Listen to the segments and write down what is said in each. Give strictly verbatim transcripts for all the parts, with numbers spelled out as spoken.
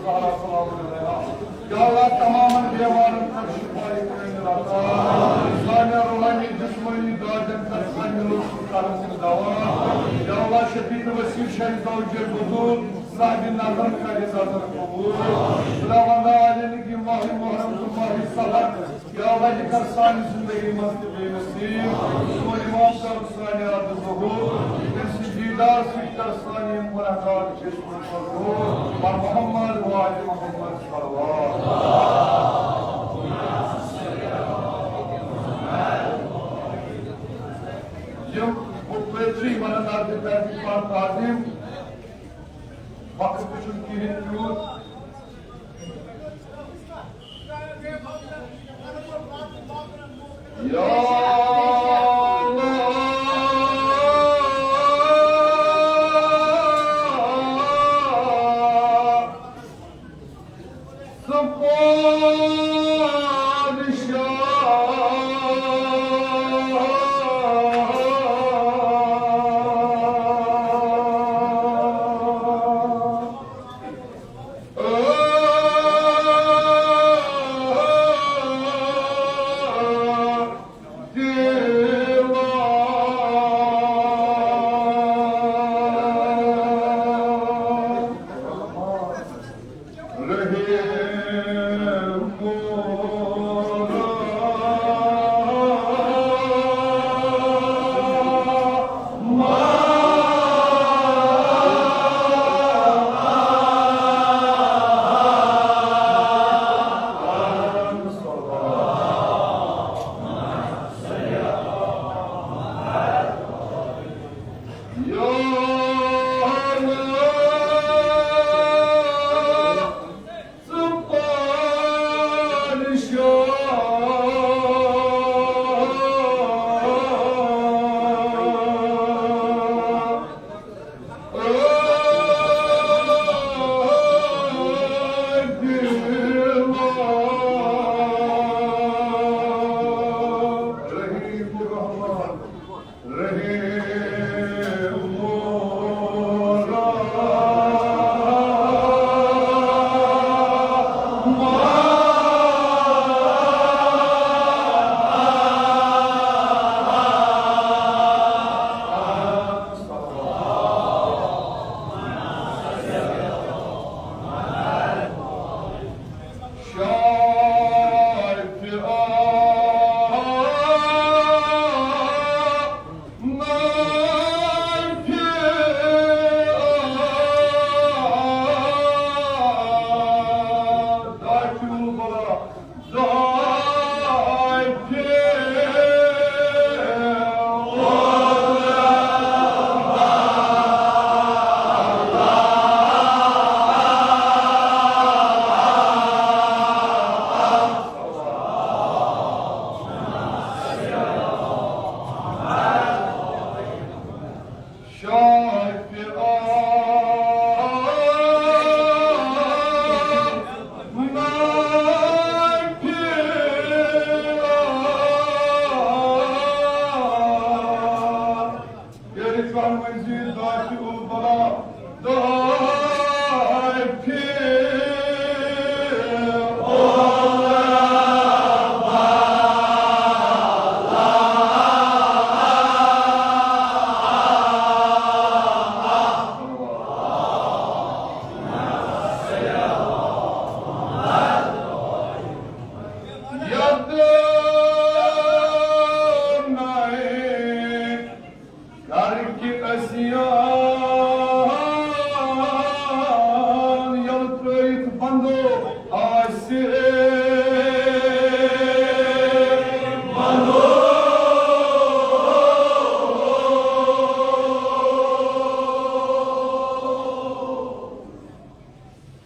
یا اللہ، تمام بیمارن کر شفا کامل عطا۔ سانٮ۪ن روحانی، جسمانی دادٮ۪ن کر سانہِ لطف کرم دوا۔ یا اللہ، شفیع وسیع شہید زوجہ بطول صاحب نظر کر نظر قبول۔ خداوندا، عالم کی ماہ محرم تو ماہ سفر، یا اللہ، یہِ کر سانہِ زندگی منٛز تہِ بے نصیب۔ سون امام صٲب سانہِ راتہٕ ظہور، تٔمۍ سٕنٛدۍ دیٖدار سۭتۍ کر سانہِ یِم گناہگار چشم مغفور۔ بر محمد و آل محمد صلوات۔ یِم بہٕ پیچھے ونان عرض کرٕ بہٕ پانہٕ تعظیم، وقت تہِ چھُنہٕ کِہیٖنۍ تیوٗت۔ یا اللہ، سپارشات۔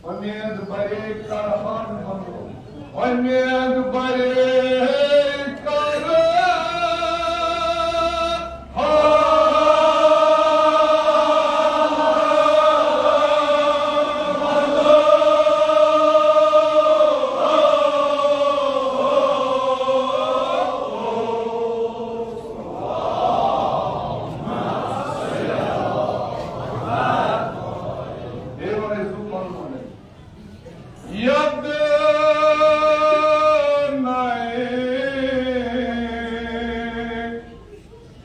امید برے کرہن بندو، امید برے کرہن۔ یَتھ نَے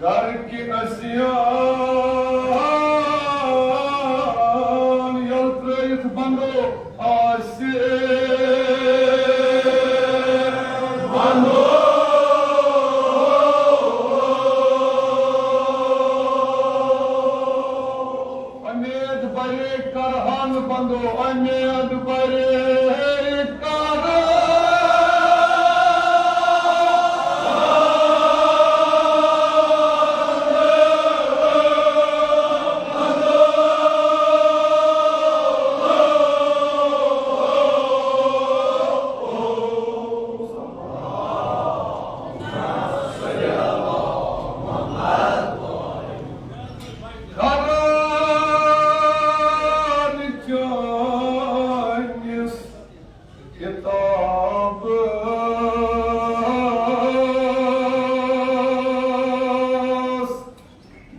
گَرٕکۍ عصیان یَلہٕ ترٛٲوِتھ بَنٛدو آسہِ۔ بَنٛدو۔ اُمید بَرے کَرہَن بَنٛدو، اُمید بَرے کَرہَن۔ قرار چٲنِس کِتابَس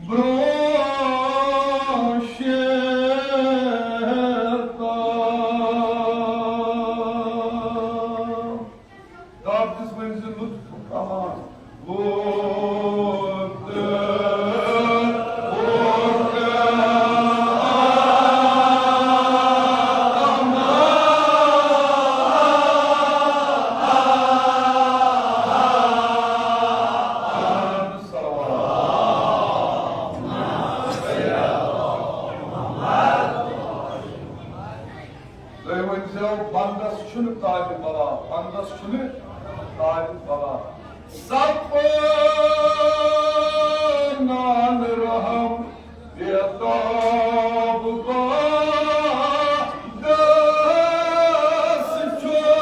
برونٛہہ شیطان۔ دَب دِژ ؤنۍ زِ لطف امان۔ لطف امان۔ تُہۍ ؤنۍزیو، بندس چھُنہٕ تاج بلا، بندس چھُنہٕ تاج بلا۔ سپنان رحم بیتاب بندس چھُنہٕ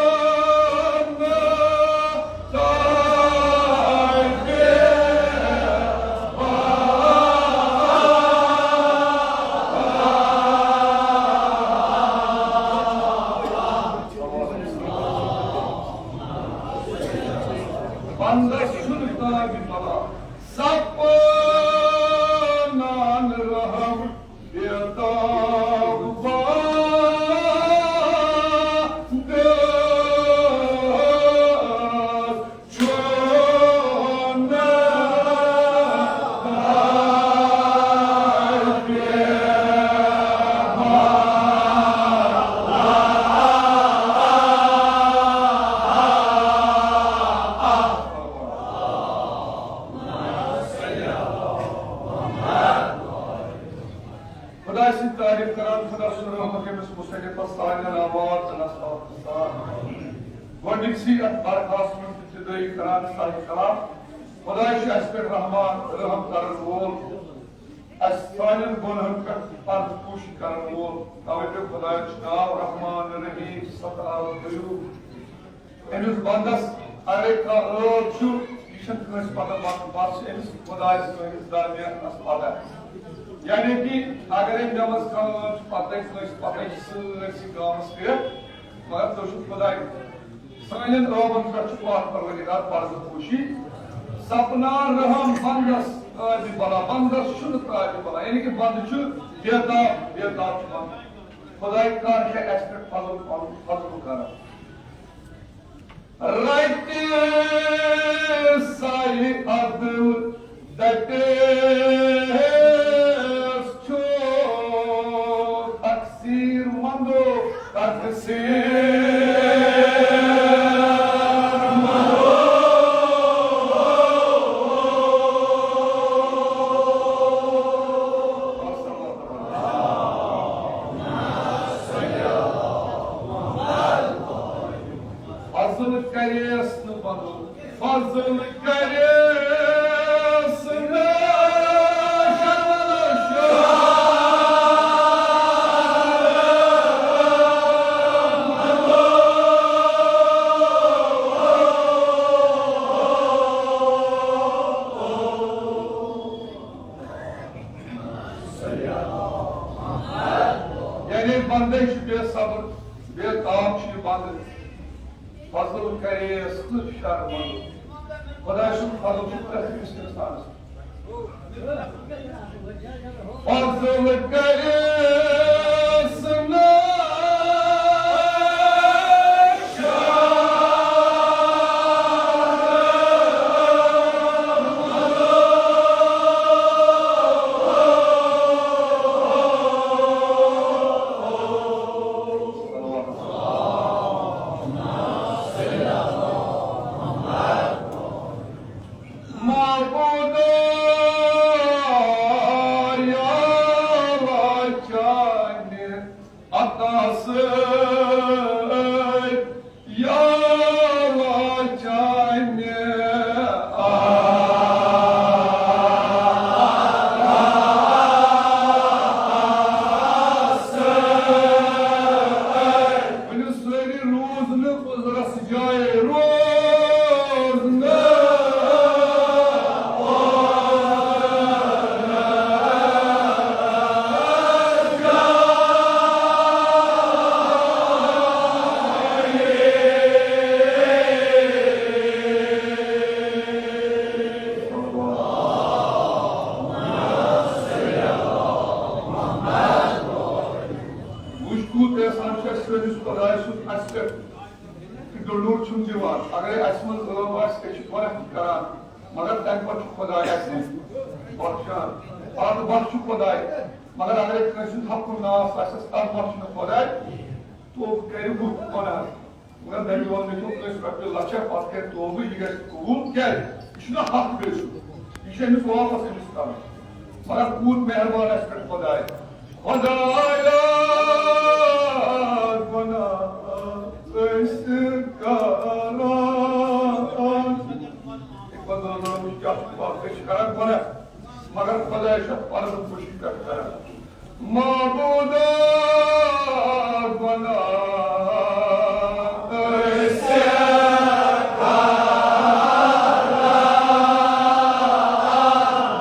بندس چھُنہٕ تاج بلا، سپنان رحم بیتاب بندس چھُنہٕ خدا سٕنٛز تعریف کران، خدا سُنٛد رحمت ییٚمِس مُصنِفس سانٮ۪ن آباد تہٕ نسلاتن سان۔ گۄڈٕنِکسٕے اَتھ برخاہس منٛز ابتدٲیی کران سارے کلام۔ خدا چھُ اَسہِ پٮ۪ٹھ رحمان، رحم کرن وول، اَسہِ سانٮ۪ن گۄنہن پٮ۪ٹھ پردٕ پوشی کرن وول۔ توے پیوٚو خدایَس چھُ ناو رحمان رحیم، ستاو کٔرِو۔ أمِس بندس اگرے کانٛہہ عٲب چھُ، یہِ چھَنہٕ کٲنٛسہِ پتہ، بس، بس چھِ أمِس خدایَس تہٕ أمِس درمیان اَصل پتہ۔ یعنی کہِ اگرے مےٚ منٛز کانٛہہ عٲب چھُ، پتہٕ لگہِ کٲنٛسہِ پتہ، یہِ چھِ سٲرسٕے گامَس پٮ۪ٹھ، مگر تُہۍ چھِو خداے۔ سانٮ۪ن عٲبن پٮ۪ٹھ چھُ پاک پروردگار پردٕ پوشی۔ سپنان رحم بندس عٲبِ بلا، بندس چھُنہٕ عٲبِ بلا، یعنی کہِ بندٕ چھُ بیتاب، بیتاب چھُ بندٕ۔ خداے کر چھُ اَسہِ پٮ۪ٹھ فضل، فضل، فضل کران۔ رتہِ سرِ عدل دپیس چھُ تقصیر مندو، تقصیر مندو۔ فضل کریس نہٕ بدل، فضل کریس نہٕ۔ یعنی بندے چھُ بے صبر، بے تاب چھُ یہِ بندٕ۔ فضل کریس نہٕ شرمندٕ۔ خداے سُنٛد فضل چھُ پرٛٮ۪تھ کٲنٛسہِ اِنسانَس۔ فضل کریس نہٕ رس جائے روز نہ وٕچھ کوٗت احسان چھُ اَسہِ سٲنِس خۄدایہِ سُنٛد اَسہِ پٮ۪ٹھ۔ ڈُلُر چھُنہٕ دِوان۔ اگرے اَسہِ منٛز عٲب آسہِ، أسۍ چھِ گۄناہ تہِ کران، مگر تَمہِ پتہٕ چھُ خۄداے اَسہِ بخشان۔ اَدٕ بخش چھُ خۄداے، مگر اگرے کٲنٛسہِ ہُنٛد حق کوٚر ناس آسٮ۪س، تَتھ بخشہِ نہٕ خۄداے، توبہٕ کرِ بُتھ گۄناہ۔ مگر نبی ووٚن، مےٚ چھُ کٲنٛسہِ رۄپیہِ لَچھا پتہٕ کرِ توبہٕ، یہِ گژھِ قبوٗل، کیٛازِ؟ یہِ چھُنہ حق بیٚیہِ سُنٛد، یہِ چھُ أمِس واپس أمِس کرُن۔ مگر کوٗت مہربان اَسہِ پٮ۪ٹھ خۄداے۔ خۄدایا، گۄناہ أسۍ کران۔ اقبال زنان کیٛاہ چھُ، أسۍ چھِ کران گۄناہ، مگر خۄداے چھُ پردٕ پوشی پٮ۪ٹھ کران۔ معبودا، گۄناہ أسۍ کران۔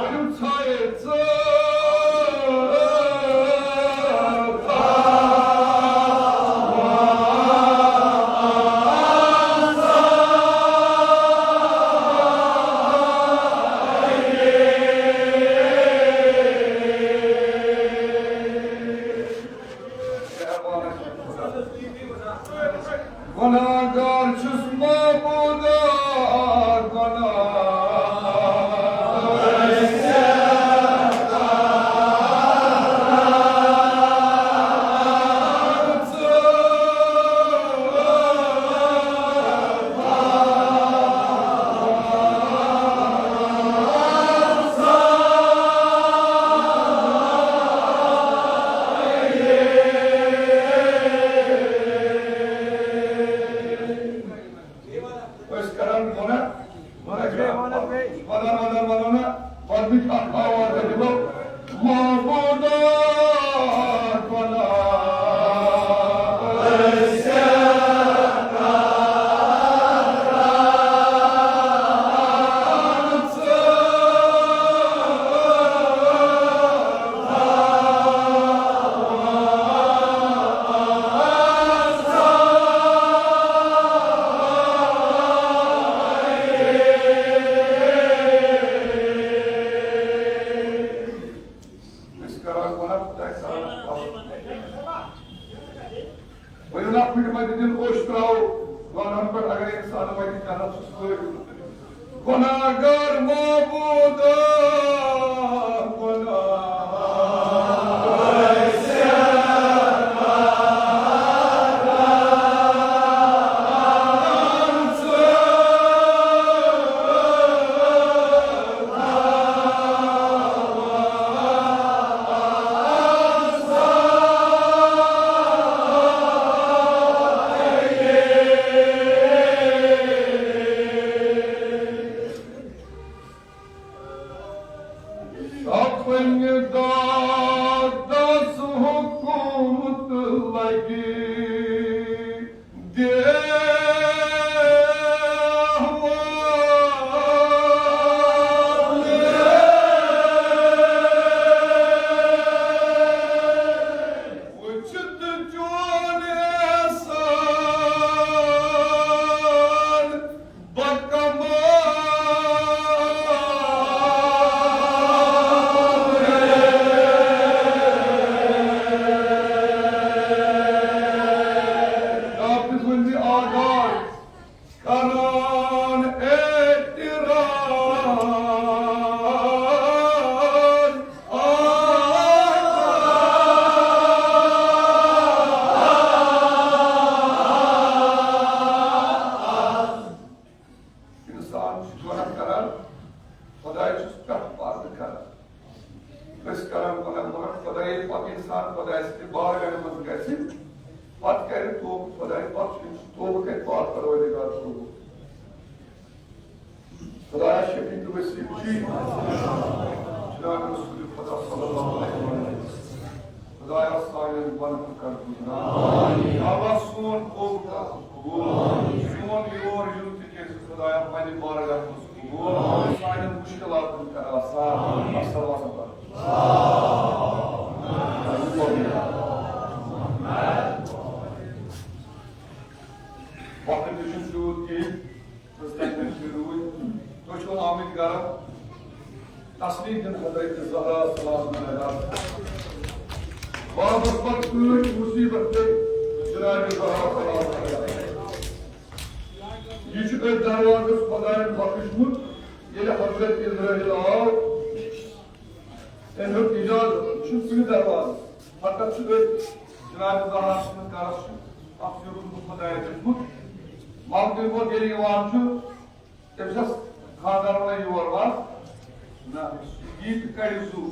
ؤلِو ژھایہِ ژٕ۔ گۄناہگار چھُس معبودا، گۄناہ۔ أسۍ کران گۄناہ۔ ونان، ونان، ونان، ونان، وننٕچ اکھ آواز دِمو۔ معبودا، گۄناہ۔ أسۍ کران گۄناہ، خۄداے کران معاف۔ وۄنۍ یِم اَتھ پٮ۪ٹھ وۄنۍ دِتِن اوٚش ترٛاوو، گۄناہَن پٮ۪ٹھ اگر اِنسان وَتہِ جنت چھُس وٲتِتھ۔ گۄناہگار معبودا، گۄناہ۔ اپنہِ دادس حکومت لگی۔ کران اعتراض۔ اِنسان چھُ گۄناہ کران، خۄداے چھُس پٮ۪ٹھ پردٕ کران۔ أسۍ کران گۄناہ، مگر خۄداے ییٚلہِ پتہٕ اِنسان خۄداے سٕنٛدِ بارگاہہِ منٛز گژھِ، پتہٕ کرِ توبہٕ، خۄداے پتہٕ چھُ أمِس توبہٕ کرِ پاک پروردگار قبول۔ خۄدایا شفیع تہٕ وسیٖل چھُے جناب رسول خدا صلی اللہ علیہ وسلم۔ خدایا سانٮ۪ن گۄنہن کر گُزران۔ آمین۔ اللہ سون قوم کر قبول۔ آمین۔ سون یور یُن تہِ کٔرۍ زِ خدایا پننہِ بارگاہ منٛز قبول۔ آمین۔ سانٮ۪ن مشکلاتن کر آسان۔ آمین۔ السلام علیکم۔ وقت تہِ چھُنہٕ تیوٗت کینٛہہ۔ تہٕ تَتہِ پٮ۪ٹھ چھِ روٗدۍ۔ تُہۍ چھِو آمٕتۍ گرم تسلیٖم دِنہٕ حضرت زہرا سلام علیہا۔ وابس پتہٕ کۭتۍ مُصیٖبت گٔے جناب زہرا سلام علیہا۔ یہِ چھُ أتھۍ دروازس خۄداین بخشمُت، ییٚلہِ حضرت عزرائیل آو، تٔمۍ ہیوٚت اجازت، یہِ چھُنہٕ کُنہِ دروازس۔ فقط چھُ أتھۍ جناب زہرا سٕنٛدِس گرس چھُ اکھ یہِ روٗدمُت خۄداین دیُتمُت۔ ملکہٕ مۄغل ییٚلہِ یِوان چھُ، تٔمِس ٲس خانٛدار وَنان یور وَس، نہ، یی تہٕ کَڑِ زُو۔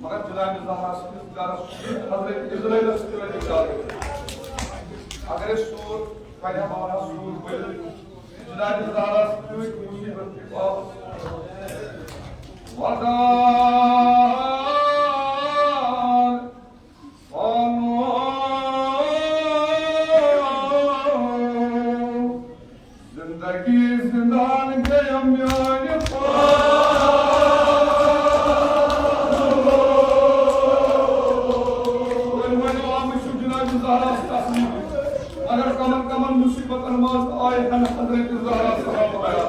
مگر جناب زہرا سٕنٛدِس گرس چھُ حضرت عزرائیلس سۭتۍ اجازت۔ اگر أسۍ سوٗر پَرِ ہا، بہٕ وَنہٕ ہا سوٗر پٔرِتھ۔ جناب زہرا سۭتۍ مُصیٖبت تہِ واپس۔ وَدان زندگی زندان گیم میانہِ پانہٕ۔ وۄنۍ ؤنِو، آمٕتۍ چھِو جناب زہراہَس تسلیٖم۔ اگر کمن کمن مصیبتن منٛز آیہِ ہن حضرت زہرا سلام علیہا۔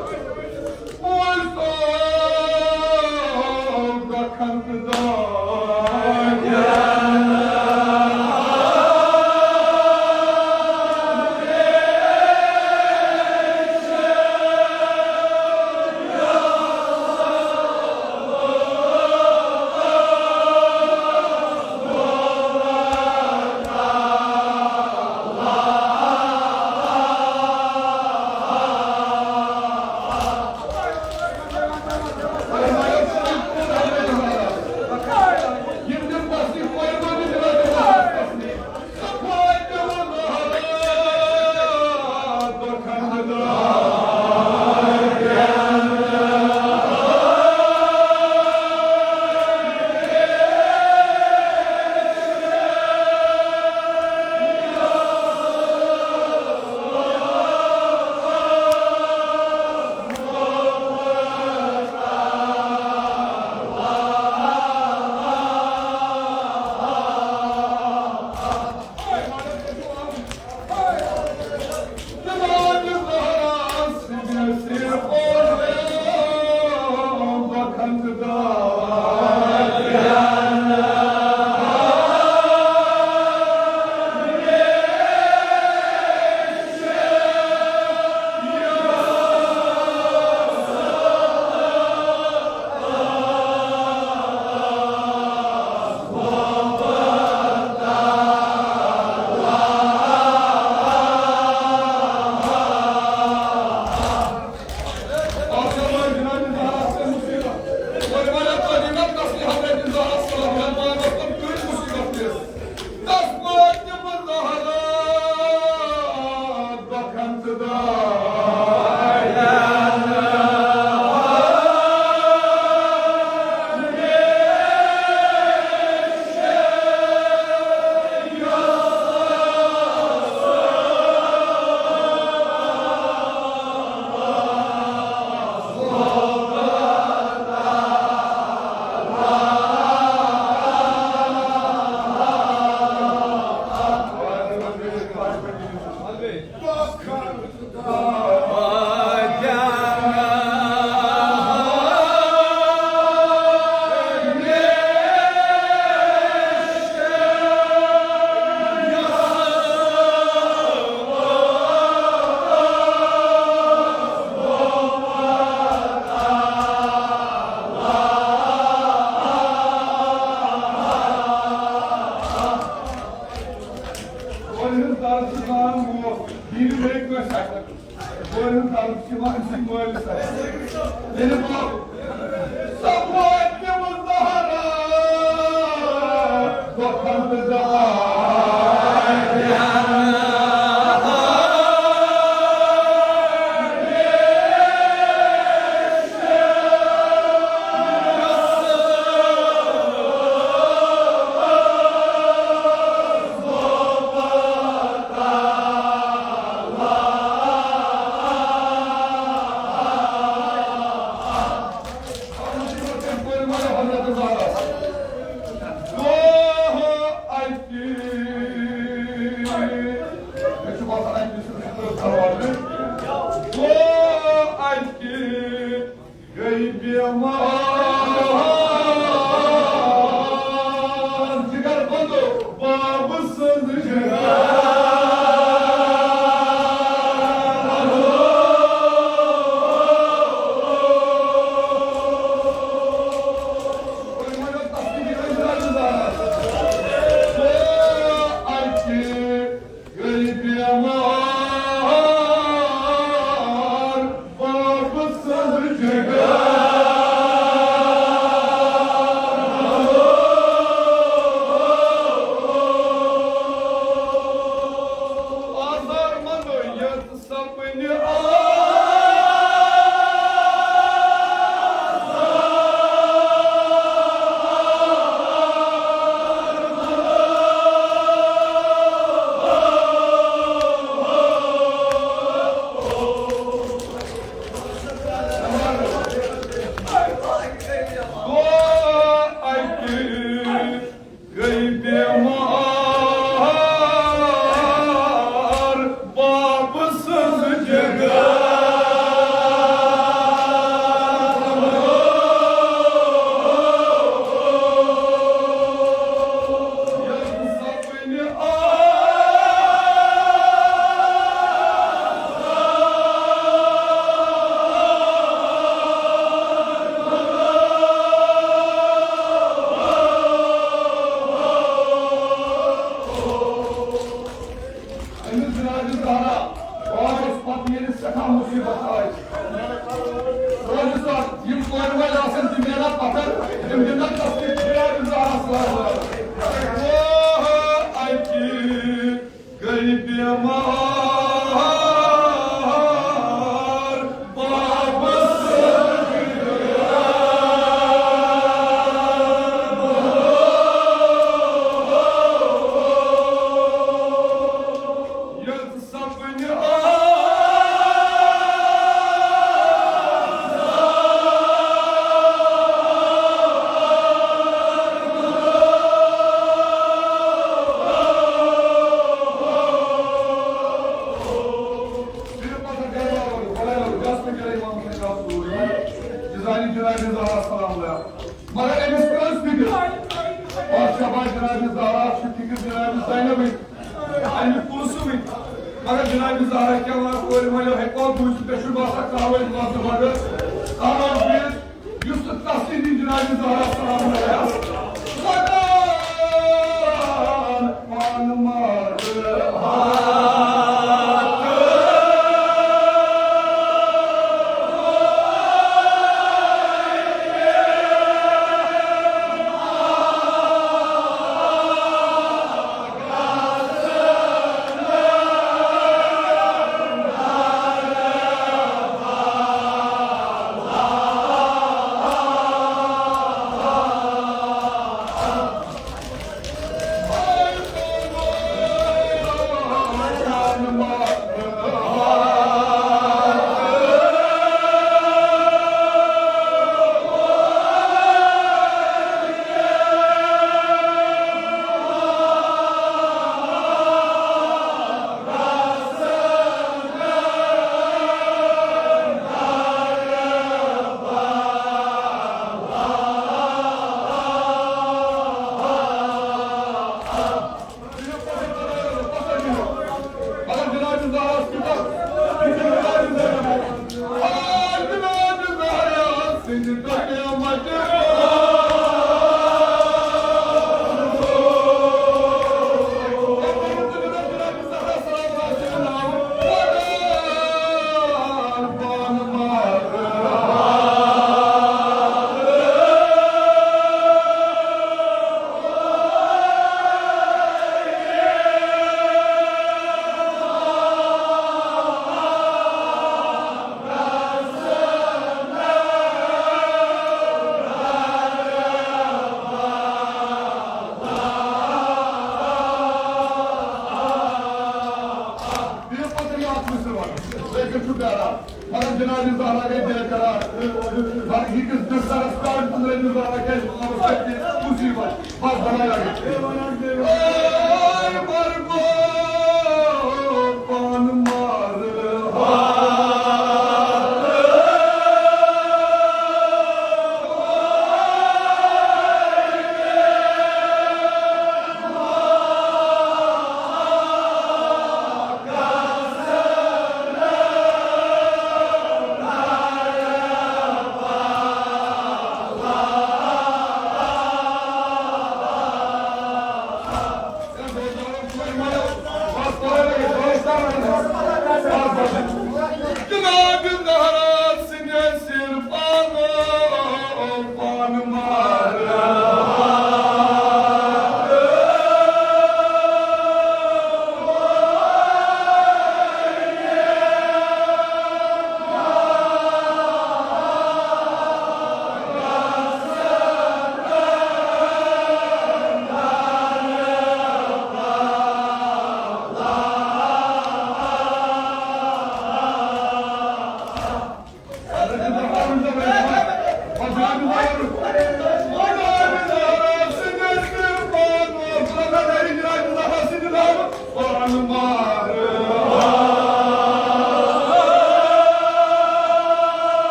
کورِ ہٕنٛز طرف چھِ یِوان موت، بیٚیہِ بیٚیہِ کٲنٛسہِ اَتھِ۔ کورِ ہٕنٛز طرف چھِ یِوان أمۍ سٕنٛدِ مٲلِس اَتھِ۔ ییٚلہِ بہٕ صفوت تہِ مُظاہرہ دۄکھن تہٕ دار گوٚو اَتہِ گٔے بیمار۔ جگر بندو، بابہٕ سٕنٛز جگر۔ گوٚو اَتہِ گٔے بیمار، بابہٕ سٕنٛز جگر۔ آزار مندو یتھ سپنہِ آ گوٚو اَتہِ گٔے بیمار، بابہٕ سٕنٛز جگر۔ أمِس جناب زہرا، پانَس پتہٕ ییٚلہِ سٮ۪ٹھاہ مُصیٖبت آیہِ۔ روزِ سا یِم کورِ وٲلۍ آسن تِم میلان پتھر، تِم دِنَکھ تَس تہِ جناب زہرا سلام۔ اوہ، اَتہِ گٔے بیمار، بابہٕ سٕنٛز یتھ سپنہِ آ مگر أمِس کٔر فِکر۔ پتہٕ چھا بہٕ جناب زہرا چھِ فِکر جناب زینبٕنۍ، اَمہِ پونٛسہٕ وٕنۍ۔ مگر جناب زہرا کیٛاہ وَنان کورِ وَنیو ہے کۄس دوٗر چھِ، ژےٚ چھُے باسان کانٛہہ وَنہِ لَفظ مگر اَہَن حظ بِہِتھ۔ یُس نہٕ تَس تہِ دی جناب زہرا سلام علیہا۔ خدایَن پانہٕ مارٕ ہا۔ مگر جناب زہرا گٔے بے قرار۔ مگر یہِ کِس بسترس پٮ۪ٹھ أنٛدرٕ أنٛدرٕ زہرا کیٛازِ پانس پٮ۪ٹھ تہِ مُصیٖبت؟ بس بنایا گٔے۔ اے مربو پان مار۔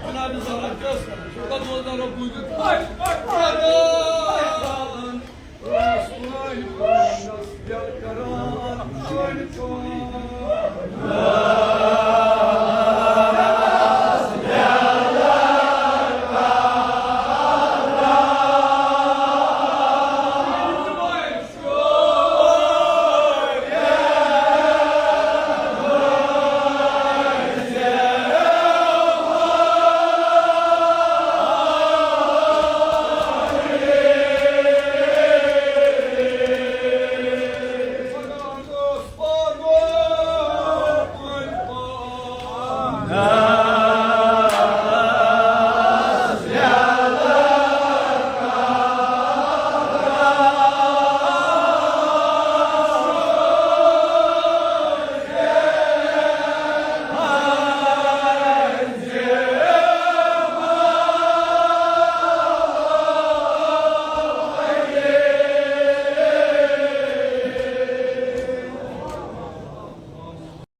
جناب سرحدس خدمت دارو بوٗزِتھ۔